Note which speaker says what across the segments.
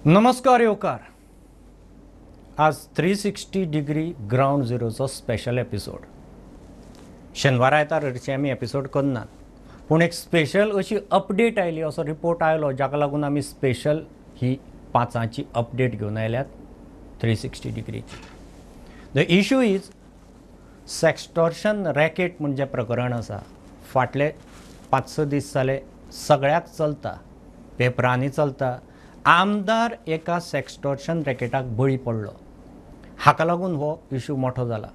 Speaker 1: नमस्कार येवकार. आज 360 डिग्री ग्रावंड झिरोचो स्पेशल एपिसोड. शेनवारा आयतार हरशीं आमी एपिसोड करनात, पूण एक स्पेशल अशी अपडेट आयली, असो रिपोर्ट आयलो जाका लागून आमी स्पेशल ही 5ची अपडेट घेवन आयल्यात 360 डिग्रीची. The issue is sextortion racket म्हणजे प्रकरण आसा. फाटले 5-6 दीस जाले सगळ्याक चलता, पेपरांनी चलता. आमदार एका सेक्स्टॉर्शन रॅकेटाक बळी पडलो, हाका लागून हो इशू मोठो जाला.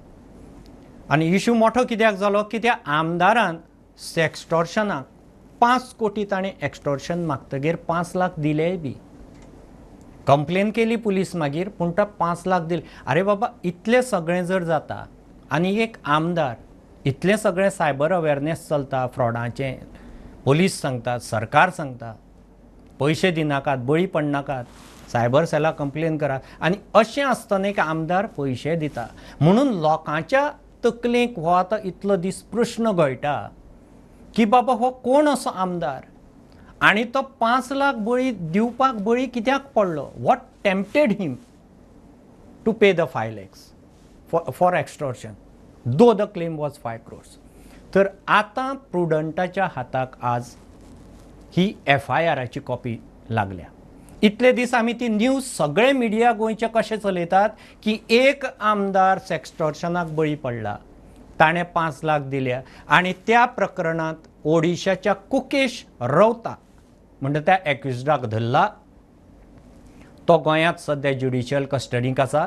Speaker 1: आनी इशू मोठो कित्याक जालो की त्या आमदारान सेक्स्टॉर्शनाक 5 कोटी ताणें एक्स्टॉर्शन मागतगीर 5 लाख दिलेय बी. कंप्लेन केली पुलीस मागीर, पूण तो 5 लाख दिले. अरे बाबा, इतलें सगळें जर जाता आनी एक आमदार, इतलें सगळें सायबर अवेरनेस चलता फ्रॉडाचें, पुलीस सांगतात, सरकार सांगता पयशे दिनाकात, बळी पडनाकात, सायबर सेलाक कंप्लेन करात, आनी अशें आसतना एक आमदार पयशे दिता. म्हणून लोकांच्या तकलेक हो आतां इतलो दीस प्रश्न गळटा की बाबा हो कोण असो आमदार आनी तो 5 लाख बळी दिवपाक बळी कित्याक पडलो? What tempted him to pay the 5 lakhs for extortion, though the claim was 5 crores. तर आतां प्रुडंटाच्या हाताक आज ही एफआयआराची कॉपी लागल्या. इतले दीस आमी ती न्यूज सगळे मिडिया गोंयचे कशे चलयतात की एक आमदार सेक्स्टॉर्शनाक बळी पडला, ताणें 5 लाख दिल्या आनी त्या प्रकरणांत ओडिशाच्या कुकेश रवता म्हणटा त्या एक्युजडाक धरला. तो गोंयांत सद्या ज्युडिशियल कस्टडीक आसा.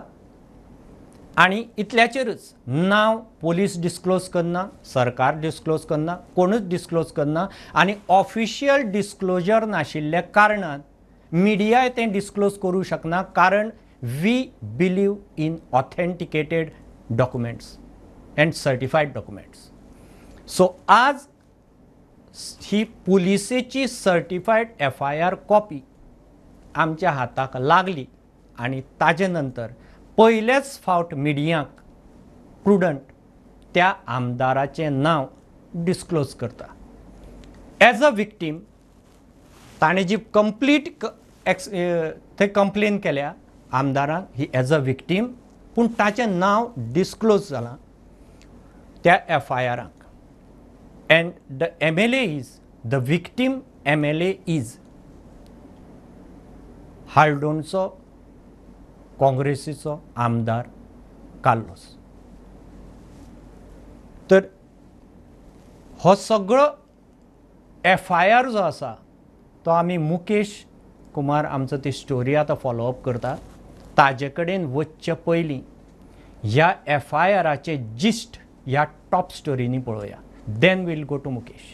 Speaker 1: आनी इतल्याचेरच नांव पोलीस डिस्क्लोज करना, सरकार डिस्क्लोज करना, कोणूच डिस्क्लोज करना. आनी ऑफिशियल डिस्क्लोजर नाशिल्ल्या कारणान मिडियाय तें डिस्क्लोज करूं शकना, कारण we believe in authenticated documents and certified documents. So आज ही पुलिसेची सर्टिफायड एफआयआर कॉपी आमच्या हाताक लागली आनी ताजे नंतर पयलेच फावट मिडियांक प्रुडंट त्या आमदाराचें नांव डिस्क्लोज करता. एज अ विक्टीम ताणें जी कंप्लीट थंय कंप्लेन केल्या आमदारान, ही एज अ विक्टीम, पूण ताचें नांव डिस्क्लोज जालां त्या एफआयआराक. And the MLA is the victim, MLA is हाल्डोणचो काँग्रेसीचो आमदार कार्लोस. तर हो सगळो एफआयआर जो आसा तो आमी मुकेश कुमार आमचो ती स्टोरी आतां फॉलोअप करता. ताजे कडेन वचचे पयलीं ह्या एफआयआराचे जिस्ट ह्या टॉप स्टोरींनी पळोवया. Then we'll go to Mukesh.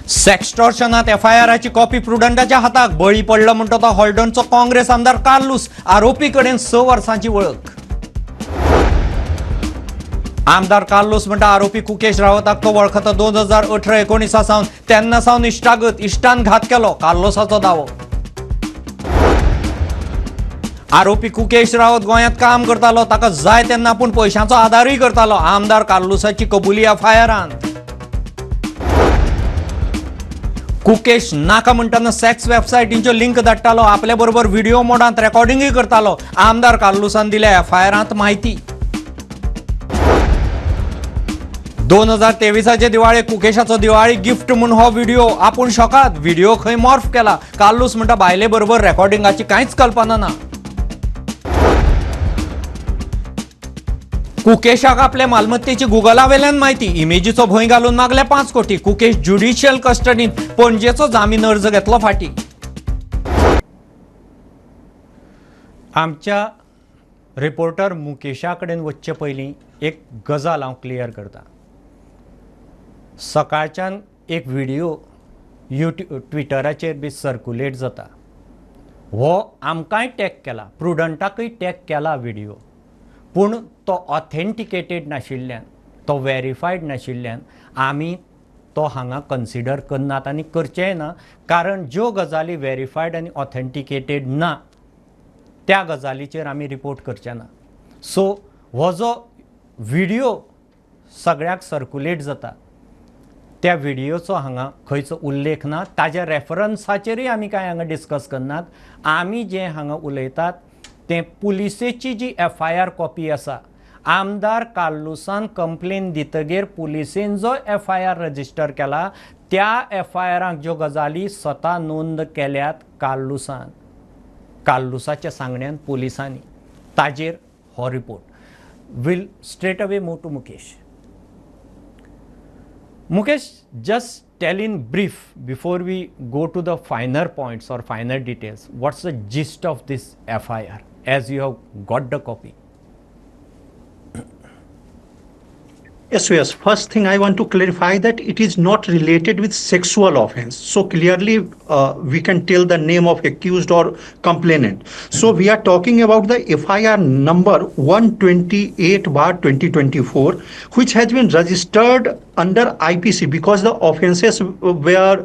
Speaker 1: सेक्स्टॉर्शनात एफआयआराची copy प्रुडंटाच्या हाताक, बळी पडलो म्हणटा तो हॉल्डनचो काँग्रेस आमदार कार्लूस. आरोपी कडेन 6 वर्सांची वळख. आमदार कार्लूस म्हणटा आरोपी कुकेश रावताक तो वळखता 2018-19 सावन, तेन्ना सावन इश्टागत, इश्टान घात केलो, कार्लोसाचो दावो. आरोपी कुकेश रावत गोंयांत काम करतालो, ताका जाय तेन्ना आपूण पयशांचो आदारूय करतालो, आमदार कार्लूसाची कबुली एफआयआरान. कुकेश नाका म्हणटना सेक्स वेबसायटींच्यो लिंक धाडटालो, आपल्या बरोबर व्हिडिओ मोडांत रेकॉर्डिंगूय करतालो, आमदार कार्लूसान दिल्या एफआयआरांत म्हायती. 2023 दिवाळे कुकेशाचो दिवाळी गिफ्ट म्हूण हो व्हिडिओ, आपूण शॉकात, व्हिडिओ खंय मॉर्फ केला. कार्लूस म्हणटा बायले बरोबर रेकॉर्डिंगाची कांयच कल्पना ना. कुकेशाक आपल्या मालमत्तेची गुगला वेल्यान म्हायती, इमेजीचो भंय घालून मागले 5 कोटी. कुकेश ज्युडिशियल कस्टडींत, पणजेचो जामीन अर्ज घेतलो फाटी. आमच्या रिपोर्टर मुकेशा कडेन वचचे पयलीं एक गजाल हांव क्लियर करता. सकाळच्यान एक व्हिडिओ युट्यूब ट्विटराचेर बी सर्कुलेट जाता, हो आमकांय टॅग केला, प्रुडंटाकूय टॅग केला व्हिडिओ, पूण तो ऑथेंटिकेटेड नाशिल्ल्यान, तो वेरीफायड नाशिल्ल्यान आमी तो हांगा कन्सिडर करनात आनी करचेंय ना, कारण ज्यो गजाली वेरीफायड आनी ऑथेंटिकेटेड ना त्या गजालीचेर आमी रिपोर्ट करचे ना. सो हो जो व्हिडिओ सगळ्याक सर्कुलेट जाता त्या व्हिडियोचो हांगा खंयचो उल्लेख ना, ताज्या रेफरन्साचेरूय आमी कांय हांगा डिस्कस करनात. आमी जें हांगा उलयतात तें पुलिसेची जी एफआयआर कॉपी आसा, आमदार कार्लुसान कंप्लेन दितगीर पुलिसेन जो एफआयआर रजिस्टर केला त्या एफआयआराक ज्यो गजाली स्वता नोंद केल्यात कार्लुसान, कार्लुसाच्या सांगण्यान पुलिसांनी, ताजेर हो report. Will straight away move to Mukesh. Mukesh, just tell in brief before we go to the finer points or finer details, what's the gist of this FIR as you have got the copy?
Speaker 2: Yes, yes. First thing I want to clarify that it is not related with sexual offense. So clearly we can tell the name of accused or complainant. So we are talking about the FIR number 128/2024, which has been registered under IPC because the offenses were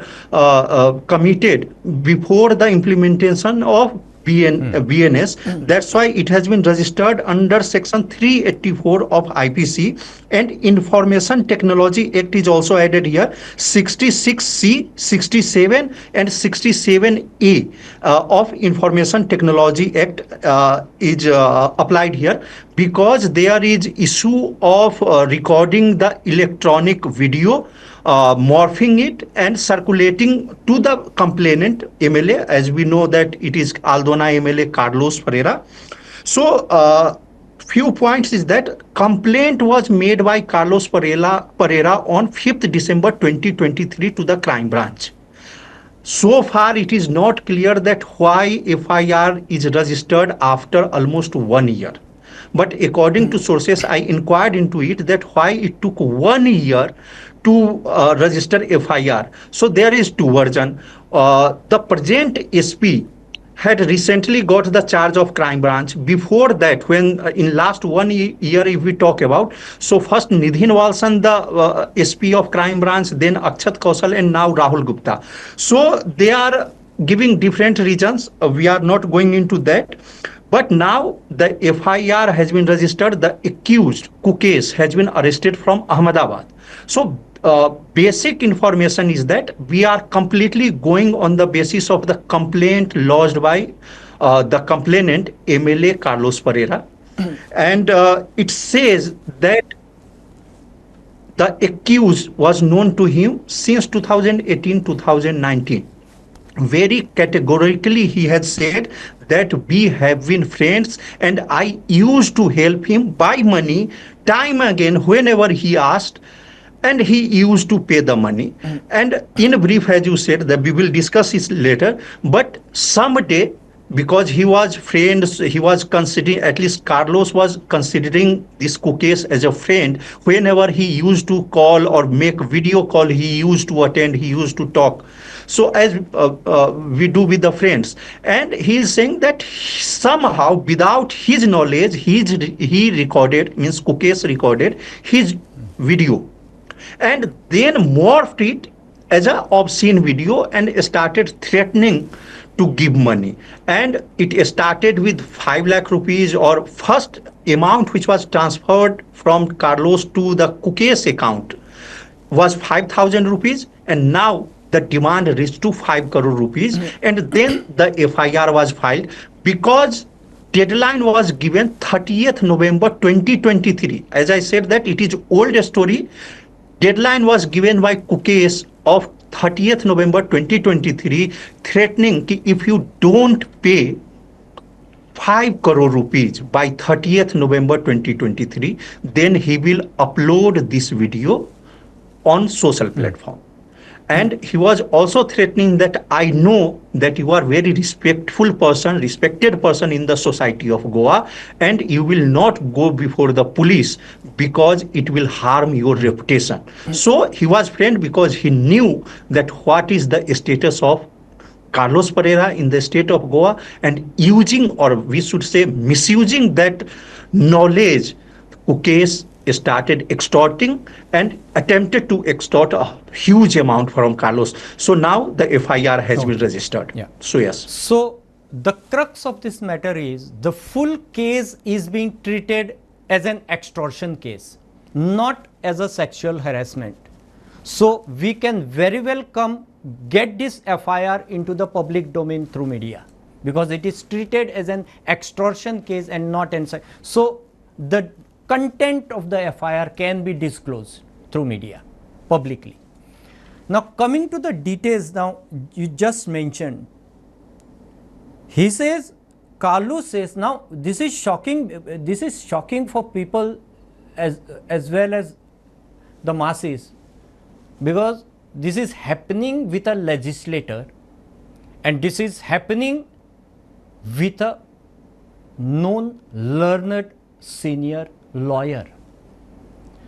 Speaker 2: committed before the implementation of BNS. That's why it has been registered under section 384 of IPC, and Information Technology Act is also added here, 66C, 67 and 67A of Information Technology Act is applied here, because there is issue of recording the electronic video, morphing it and circulating to the complainant MLA, as we know that it is Aldona MLA Carlos Ferreira. So few points is that complaint was made by Carlos Pereira on 5th December 2023 to the crime branch. So far it is not clear that why FIR is registered after almost 1 year. But according to sources, I inquired into it that why it took 1 year to register FIR. So there is two versions. The present SP had recently got the charge of crime branch. Before that, when in last 1 year, if we talk about, so first Nidhin Walson, the SP of crime branch, then Akshat Kaushal, and now Rahul Gupta. So they are giving different reasons. We are not going into that. But now the FIR has been registered. The accused, Kukesh, has been arrested from Ahmedabad. So basic information is that we are completely going on the basis of the complaint lodged by the complainant, MLA Carlos Pereira. And it says that the accused was known to him since 2018-2019. Very categorically, he had said that we have been friends and I used to help him buy money time again whenever he asked, and he used to pay the money. And in brief, as you said, that we will discuss this later, but someday, because he was friends, he was considering, at least Carlos was considering this Kukesh as a friend. Whenever he used to call or make video call, he used to attend, he used to talk. So as we do with the friends. And he is saying that somehow without his knowledge, he recorded, means Kukesh recorded his video and then morphed it as an obscene video and started threatening to give money. And it started with 5 lakh rupees, or first amount which was transferred from Carlos to the Kukesh account was 5,000 rupees, and now the demand reached to 5 crore rupees. And then the FIR was filed because deadline was given 30th November 2023. As I said that it is old story. Deadline was given by Kukesh of 30th November 2023, threatening that if you don't pay 5 crore rupees by 30th November 2023, then he will upload this video on social platform. And he was also threatening that I know that you are very respectful person, respected person in the society of Goa, and you will not go before the police because it will harm your reputation. So he was friend because he knew that what is the status of Carlos Pereira in the state of Goa, and using, or we should say misusing that knowledge, Kukesh started extorting and attempted to extort a huge amount from Carlos. So now the FIR has been registered.
Speaker 1: Yeah.
Speaker 2: So yes.
Speaker 1: So the crux of this matter is the full case is being treated as an extortion case, not as a sexual harassment. So we can very well come get this FIR into the public domain through media, because it is treated as an extortion case and not inside. So the content of the FIR can be disclosed through media publicly. Now coming to the details, now you just mentioned, he says, Carlos says, now this is shocking, this is shocking for people as well as the masses, because this is happening with a legislator and this is happening with a known learned senior lawyer.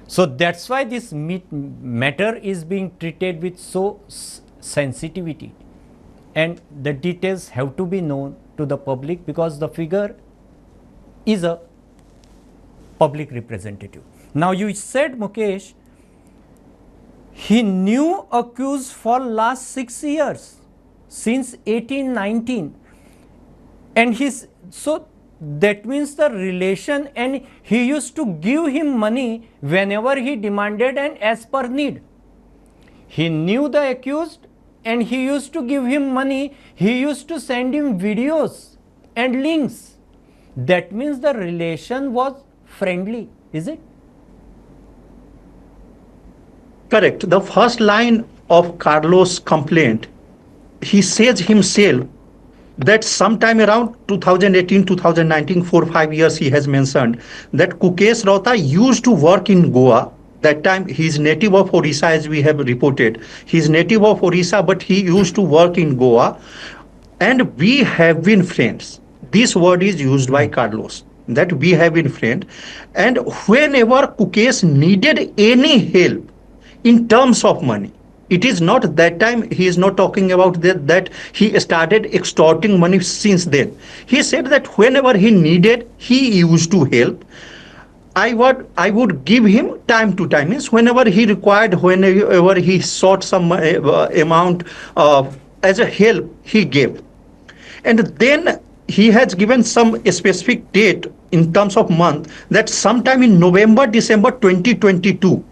Speaker 1: So that's why this matter is being treated with so sensitivity, and the details have to be known to the public, because the figure is a public representative. Now you said, Mukesh, he knew accused for last 6 years, since 1819, and he's, so that means the relation, and he used to give him money whenever he demanded and as per need. He knew the accused and he used to give him money, he used to send him videos and links. That means the relation was friendly, is it?
Speaker 2: Correct. The first line of Carlos' complaint, he says himself that sometime around 2018, 2019, 4-5 years he has mentioned that Kukesh Rauta used to work in Goa. That time he is native of Orissa, as we have reported. He is native of Orissa, but he used to work in Goa, and we have been friends. This word is used by Carlos, that we have been friends. And whenever Kukesh needed any help in terms of money, it is not that time, he is not talking about that he started extorting money since then. He said that whenever he needed, he used to help. I would give him time to time, means whenever he required, whenever he sought some amount as a help, he gave. And then he has given some specific date in terms of month, that sometime in November, December 2022,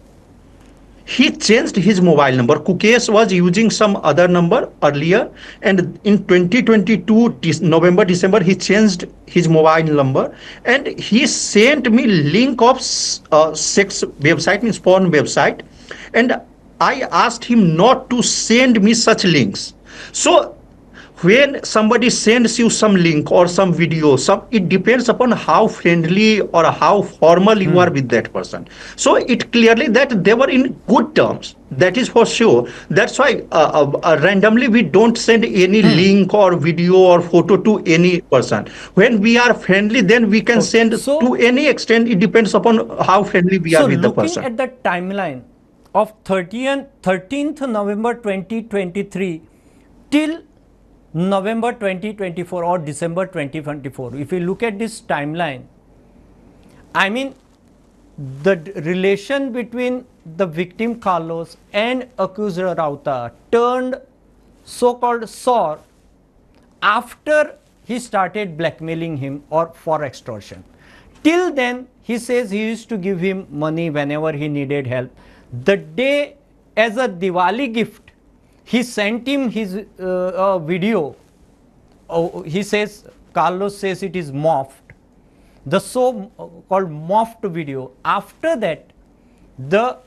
Speaker 2: he changed his mobile number. Kukesh was using some other number earlier, and in 2022, November, December, he changed his mobile number, and he sent me link of sex website, means porn website, and I asked him not to send me such links. So when somebody sends you some link or some video, it depends upon how friendly or how formal you are with that person. So it clearly that they were in good terms. That is for sure. That's why randomly we don't send any link or video or photo to any person. When we are friendly, then we can send to any extent. It depends upon how friendly we are with the person.
Speaker 1: So looking at the timeline of 13th November 2023 till November 2024 or December 2024, if you look at this timeline, I mean, the relation between the victim Carlos and accused Rauta turned so-called sour after he started blackmailing him or for extortion. Till then, he says he used to give him money whenever he needed help. The day, as a Diwali gift, he sent him his video. Oh, he says, Carlos says it is morphed, the so-called morphed video. After that, the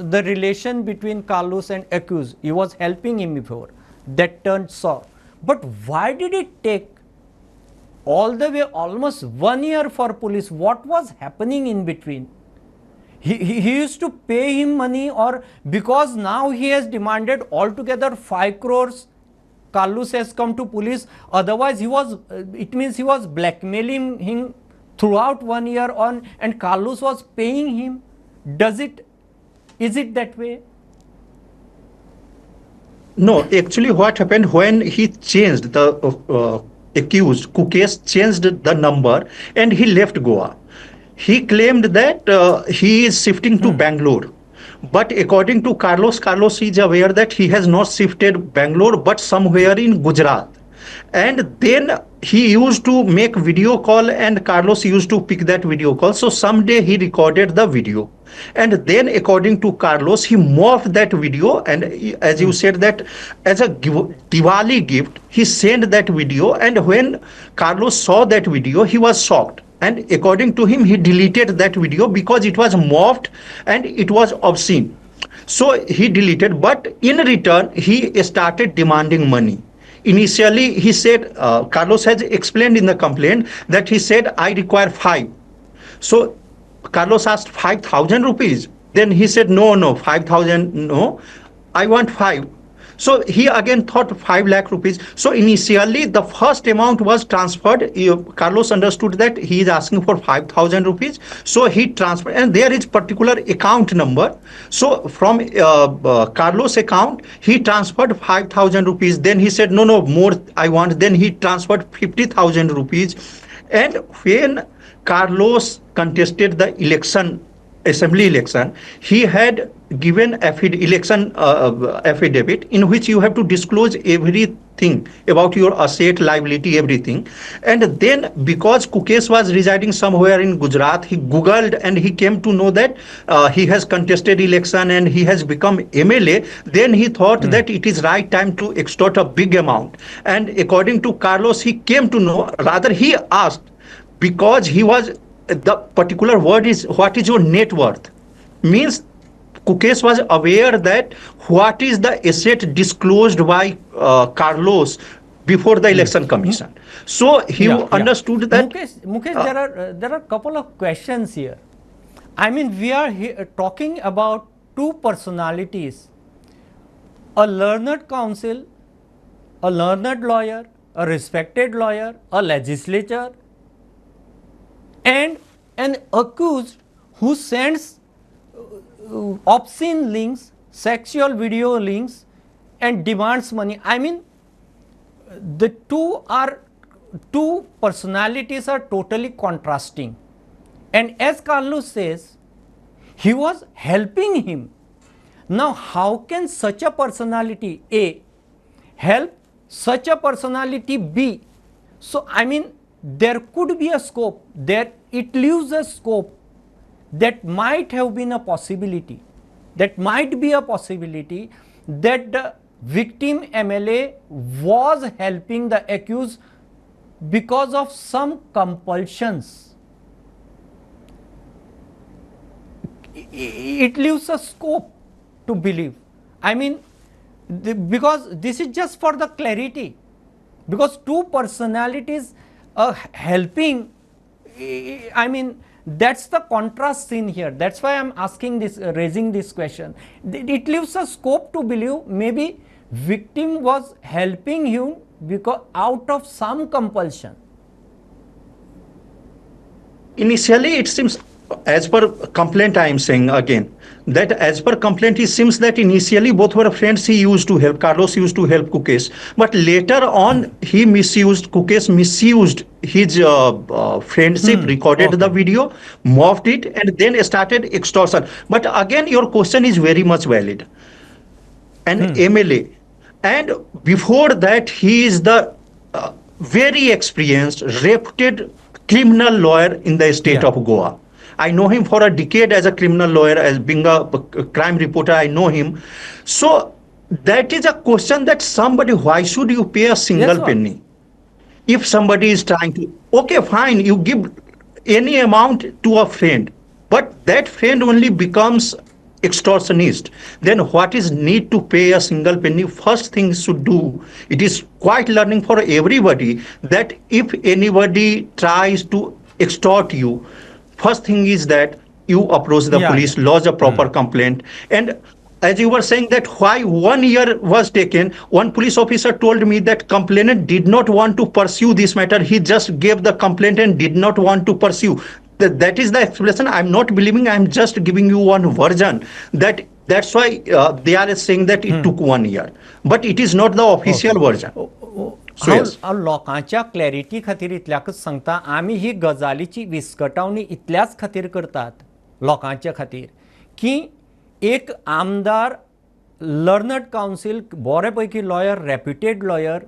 Speaker 1: relation between Carlos and accused, he was helping him before, that turned sour. But why did it take all the way almost 1 year for police? What was happening in between? He used to pay him money, or because now he has demanded altogether 5 crores, Carlos has come to police. Otherwise, he was, it means he was blackmailing him throughout 1 year on, and Carlos was paying him. Is it that way?
Speaker 2: No, actually what happened when he changed the accused, Kukesh changed the number and he left Goa. He claimed that he is shifting to Bangalore. But according to Carlos, Carlos is aware that he has not shifted Bangalore, but somewhere in Gujarat. And then he used to make video call and Carlos used to pick that video call. So someday he recorded the video. And then according to Carlos, he morphed that video, and as you said that as a Diwali gift, he sent that video. And when Carlos saw that video, he was shocked. And according to him, he deleted that video because it was morphed and it was obscene. So he deleted, but in return, he started demanding money. Initially, he said, Carlos has explained in the complaint that he said, I require 5. So Carlos asked 5,000 rupees. Then he said, no, 5,000, no, I want 5. So he again thought 5 lakh rupees. So initially the first amount was transferred. Carlos understood that he is asking for 5,000 rupees. So he transferred, and there is particular account number. So from Carlos' account, he transferred 5,000 rupees. Then he said, no, more I want. Then he transferred 50,000 rupees. And when Carlos contested the election, assembly election, he had given election affidavit in which you have to disclose everything about your asset, liability, everything. And then because Kukes was residing somewhere in Gujarat, he Googled and he came to know that he has contested election and he has become MLA. Then he thought that it is right time to extort a big amount. And according to Carlos, he came to know, rather he asked, because he was, the particular word is, what is your net worth? Means Kukes was aware that what is the asset disclosed by Carlos before the election commission. So he understood that.
Speaker 1: Mukesh, there are a couple of questions here. I mean, we are here talking about two personalities, a learned counsel, a learned lawyer, a respected lawyer, a legislator, and an accused who sends obscene links, sexual video links, and demands money. I mean, the two personalities are totally contrasting. And as Carlos says, he was helping him. Now, how can such a personality A help such a personality B? So, I mean, there could be a scope there, it leaves a scope that might have been a possibility, that might be a possibility that the victim MLA was helping the accused because of some compulsions. It leaves a scope to believe. I mean, because this is just for the clarity, because two personalities helping, I mean, that's the contrast seen here. That's why I'm asking this, raising this question. It leaves a scope to believe maybe victim was helping him because out of some compulsion.
Speaker 2: Initially, it seems, as per complaint, I am saying again, that as per complaint, it seems that initially both were friends. He used to help, Carlos used to help Kukes. But later on, he misused, Kukes misused his friendship, recorded the video, morphed it, and then started extortion. But again, your question is very much valid. An MLA. And before that, he is the very experienced, reputed criminal lawyer in the state of Goa. I know him for a decade as a criminal lawyer, as being a crime reporter, I know him. So that is a question that somebody, why should you pay a single penny? If somebody is trying to, okay, fine, you give any amount to a friend, but that friend only becomes extortionist. Then what is need to pay a single penny? First thing should do, it is quite learning for everybody that if anybody tries to extort you, first thing is that you approach the police, lodge a proper complaint. And as you were saying that why 1 year was taken, one police officer told me that complainant did not want to pursue this matter. He just gave the complaint and did not want to pursue. That is the explanation. I'm not believing, I'm just giving you one version. That's why they are saying that it took 1 year. But it is not the official version. So, yes.
Speaker 1: हांव लोकांच्या clarity खातीर इतल्याकच सांगता, आमी ही गजालीची विस्कटावणी इतल्याच खातीर करतात लोकांच्या खातीर की एक आमदार, लर्नड कावन्सील, बरे पैकी लॉयर, रेप्युटेड लॉयर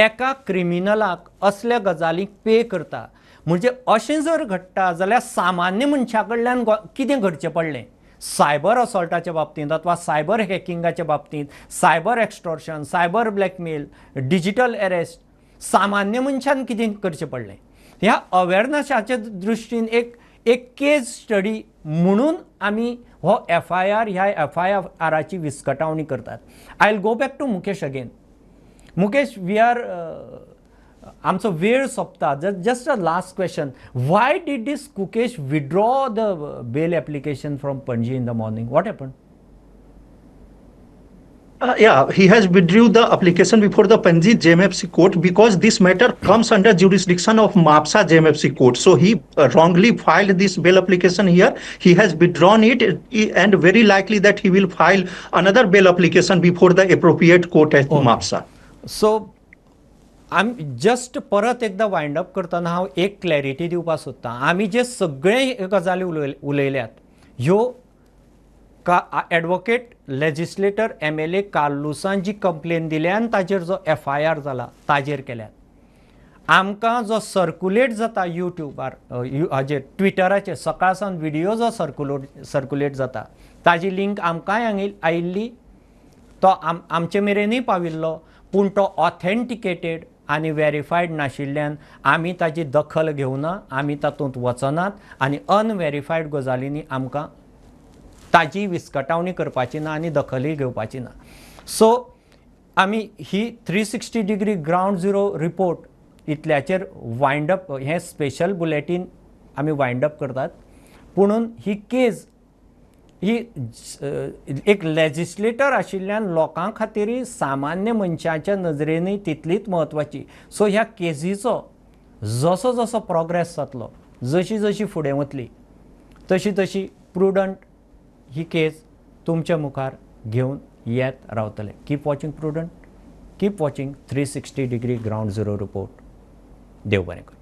Speaker 1: एका क्रिमिनलाक असल्या गजालींक पे करता. म्हणजे अशें जर घडटा जाल्यार सामान्य मनशा कडल्यान कितें घडचें पडलें सायबर असॉल्टाच्या बाबतींत अथवा सायबर हॅकिंगाच्या बाबतींत, cyber extortion, cyber blackmail, digital arrest, सामान्य मनशान कितें करचें पडलें ह्या अवेरनसाच्या दृश्टीन एक एक केस स्टडी म्हणून आमी हो एफआयआर ह्या एफआयआराची विस्कटावणी करतात. I will go back to Mukesh again. Mukesh, we are आमचो वेळ सोंपता. Just a last question, why did this Kukesh withdraw the bail application from Panaji in the morning? What happen?
Speaker 2: Yeah, he has withdrew the application before the Panaji JMFC court because this matter comes under jurisdiction of Mapsa JMFC court. So he wrongly filed this bail application here. He has withdrawn it and very likely that he will file another bail application before the appropriate court at Mapsa.
Speaker 1: So आमी just परत एकदां wind up करतना हांव एक clarity दिवपाक सोदतां. आमी जे सगळे गजाली उलयल्यात ह्यो का एडवोकेट लेजिस्लेटर एमएलए कार्लुसान जी कंप्लेन दिल्या आनी ताजेर जो एफआयआर जाला ताजेर केल्यात. आमकां जो सर्कुलेट जाता यूट्यूबार, हाजेर ट्विटराचेर सकाळ सावन विडियो जो सर्कुलेट जाता ताजी लिंक आमकांय हांगा आयिल्ली, तो आमचे मेरेनूय पाविल्लो, पूण तो ऑथेंटिकेटेड आनी वेरीफायड नाशिल्ल्यान आमी ताजी दखल घेवना, आमी तातूंत वचनात आनी अनवेरीफायड गजालींनी आमकां ताजी विस्कटावणी करपाची ना आनी दखलूय घेवपाची ना. सो आमी ही 360 डिग्री ग्रावंड झिरो रिपोर्ट इतल्याचेर वायंड अप, हें स्पेशल बुलेटीन आमी वायंड अप करतात. पुणून ही केस ही एक लेजिस्लेटर आशिल्ल्यान लोकां खातीरय सामान्य मनशाच्या नजरेनूय तितलीच म्हत्वाची. सो ह्या केसीचो जसो जसो प्रोग्रेस जातलो, जशी जशी फुडें वतली तशी तशी प्रुडंट ही केस तुमच्या मुखार घेवन येत रावतले. Keep watching Prudent, keep watching 360 degree ground zero report. देव बरें करूं.